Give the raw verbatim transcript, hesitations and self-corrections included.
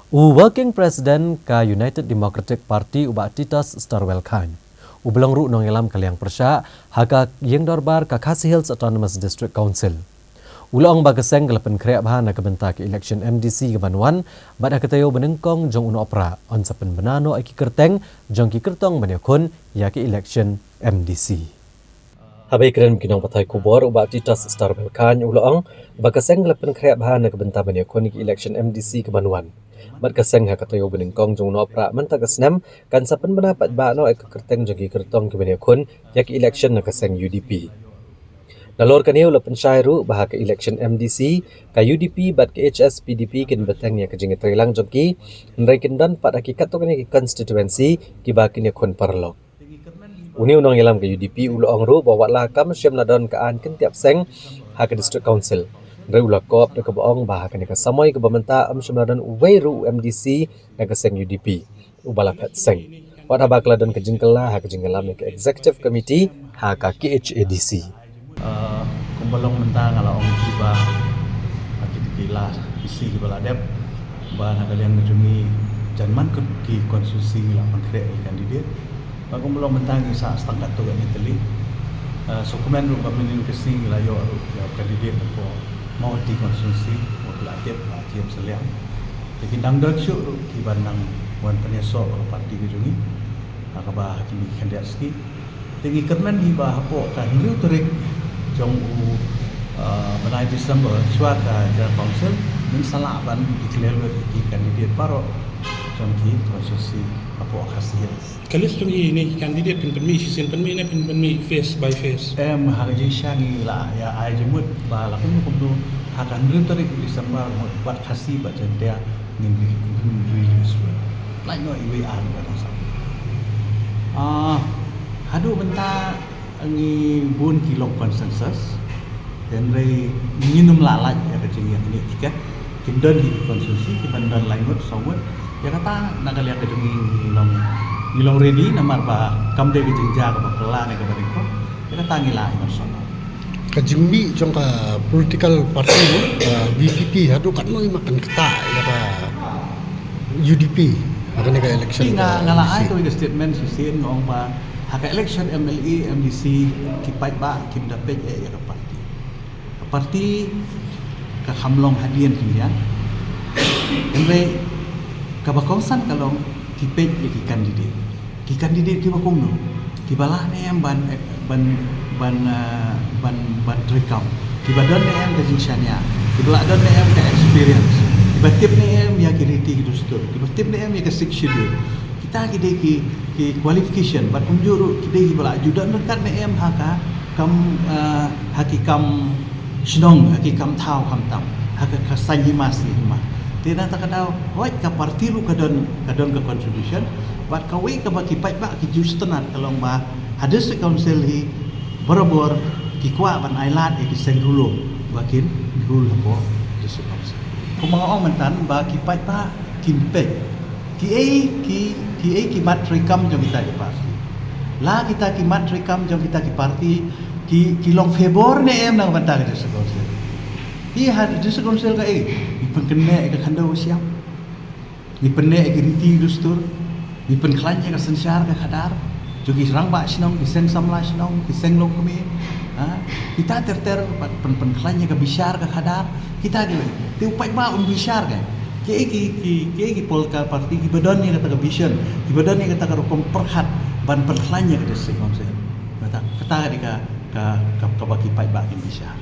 U Working President ka United Democratic Party, u Bah Titus Starwell Chyne, u ba long ruh nongïalam ka liang pyrshah ha ka ïing dorbar ka Khasi Hills Autonomous District Council, u la ong ba ka seng ka la pynkhreh bha na ka bynta ka election M D C ka ban wan, bad ha ka taïew ba nyngkong jong u Nohprah yn sa pynbna noh ïa ki kyrteng jong ki kyrtong ban ïakhun ïa ka election M D C. Haba ïakren bad ki nongpathai khubor, u Bah Titus Starwell Chyne u la ong ba ka seng ka la pynkhreh bha na ka bynta ban ïakhun ïa ka election M D C ka ban wan. Bad ka seng ha ka taïew ba nyngkong jong u Nohprah mynta ka snem kan sa pynbna paidbah noh ïa ka kyrteng jong ki kyrtong ki ban ïakhun ïa ka election na ka seng U D P. Nalor kane u la pynshai ruh ba ha ka election M D C, ka U D P bad ka H S P D P kin bteng ïa ka jingïatreilang jong ki, hynrei kin don pat ha ki katto katne ki constituency kiba kin ïakhun paralok. Une u nongïalam ka U D P u la ong ruh ba wat la kam shym la don ka aiñ kyntiap seng ha ka District Council, hynrei u la kop da kaba ong ba ha kane ka samoi kaba mynta ym shym la don uwei ruh u M D C na ka seng U D P uba la phet seng, wat haba ka la don ka jingkylla ha ka jingïalam ïa ka Executive Committee ha ka K H A D C. Ah, kumba long mynta nga la ong ïa phi ba ha kito ki la, ki sngi kiba la dep, ba na ka liang ka jong ngi, jan man ki constituency ngi la pynkhreh ki candidate. Ba kumba long mynta ngi sah tang katto katne tylli. Ah, sngewkmen ruh ba mynhynnin ka sngi ngi la ïoh ruh ïa u candidate na ka Mawhati constituency, uba la tip, Bah James Sylliang. Te kin dang don shuh ruh kiba nang wan pynïasoh bad ka party ka jong ngi ha kaba ha kine ki khyndiat sngi. Te ngi kyrmen hi ba hapoh ka hynriew tarik jong u, ah, bnai December, shuwa ka General Council, ngin sa lah ban declare ki candidate baroh jong ki constituency hapoh Khasi Hills. Ka list jong ki ne ki candidate phin pynmih shisien, pynmih ne phin pynmih phase by phase? Em, ha ka jingshisha ngi la ïa ai jingmut ba la kumno kumno ha ka hynriew tarik December, mut bad Khasi bad Jaintia ngin ri-, ngin release. Lait noh iwei ar ba dang sah. Ah, haduh mynta ngi bun ki long consensus. Hynrei ngin ym lah lait ïa ka jingïaknieh tiket. Kin don hi ki constituency kiban don lai ngut, saw ngut. Ïa kata na ka liang ka jong ngi ngi long, ngi long ready namar ba kam dei ka jingjia kaba phylla ne kaba nyngkong. Ïa kata ngi lah ïa ka sort out. Ka jingmih jong ka political party, uh, V P P haduh katno i ma kan ktah ïa ka U D P ha kane ka election. Nga, nga la ai kawei ka statement shisien, nga ong ba ha ka election M L A, M D C, ki paidbah kim da peit eh ïa ka party. Ka party ka kham long hadien khyndiat. Hynrei kaba kongsan ka long ki peit ïa ki candidate. Ki candidate kiba kumno? Kiba lah ne em ban, ban, ban, ah, ban, ban treikam. Kiba don ne em ka jingshaniah. Kiba lah don ne em ka experience. Kiba tip ne em ïa ki riti ki dustur. Kiba tip ne em ïa ka Sixth Schedule. Kita ki dei ki, ki qualification. Bad kumjuh ruh ki dei kiba lah ju don ryngkat ne em ha ka kam, ah, ha ki kam shnong, ha ki kam thaw khamtam, ha ka, ka saiñ hima saiñ hima. Te na kata ka daw, hooid ka party ruh ka don, ka don ka contribution, bad kawei kaba ki paidbah ki ju sngewtynnat ka long ba ha District Council hi barabor ki kwah ban ailad ïa ki seng rulum ba kin rule hapoh District Council. Kumba nga ong mynta ba ki paidbah kin peit kiei ki, kiei ki mat treikam jong kita ki party. La kita ki mat treikam jong kita ki party ki, ki long favour ne em na ka bynta ka District Council. Hi ha District Council kaei? Ngi pynkynmaw ïa ka khyndew ka shiap. Ngi pynneh ïa ki riti dustur. Ngi pynkhlaiñ ïa ka synshar ka khadar jong ki rangbah shnong, ki seng samla shnong, ki seng longkmie. Ha? Kita ter ter pyn, pyn, pynkhlaiñ ïa ka bishar ka khadar. Kita kiwei. Te u paidbah un bishar ka. Kiei ki, ki, kiei ki political party kiba don ïa kata ka vision, kiba don ïa kata ka rukom pyrkhat ban pynkhlaiñ ïa ka District Council. Kata, kata ka dei ka, ka, ka, kaba ki paidbah kin bishar.